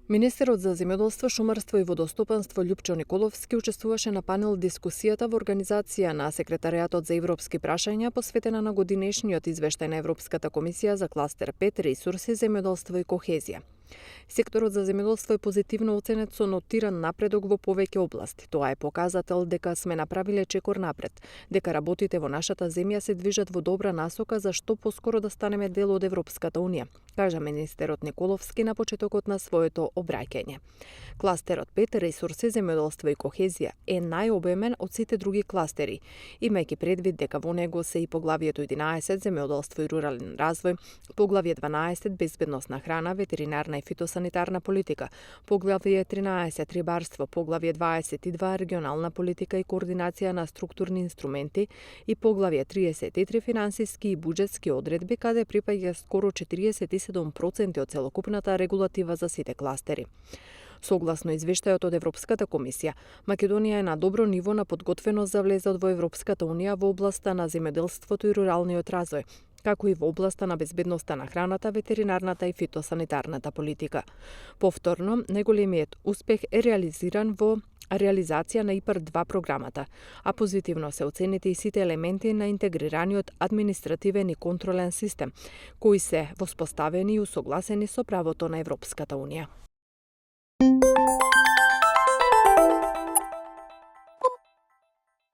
Министерот за земјоделство, шумарство и водостопанство Љупчо Николовски учествуваше на панел дискусијата во организација на Секретаријатот за европски прашања посветена на годинешниот извештај на Европската комисија за кластер 5 ресурси, земјоделство и кохезија. Секторот за земјоделство е позитивно оценет со нотиран напредок во повеќе области. Тоа е показател дека сме направиле чекор напред, дека работите во нашата земја се движат во добра насока за што поскоро да станеме дел од Европската унија, кажа министерот Николовски на почетокот на своето обраќање. Кластерот 5 ресурси, земјоделство и кохезија е најобемен од сите други кластери, имајќи предвид дека во него се и поглавието 11 земјоделство и рурален развој, поглавие 12 безбедност на храна, ветеринарна и фитосанитарна политика, поглавие 13 рибарство, поглавие 22 регионална политика и координација на структурни инструменти и поглавие 33 финансиски и буџетски одредби, каде припаѓа скоро 47% од целокупната регулатива за сите кластери. Согласно извештајот од Европската комисија, Македонија е на добро ниво на подготвеност за влезот во Европската унија во областа на земјоделството и руралниот развој, како и во областа на безбедноста на храната, ветеринарната и фитосанитарната политика. Повторно, најголемиот успех е реализиран во реализација на ИПАР-2 програмата, а позитивно се оценети и сите елементи на интегрираниот административен и контролен систем, кои се воспоставени и усогласени со правото на Европската унија.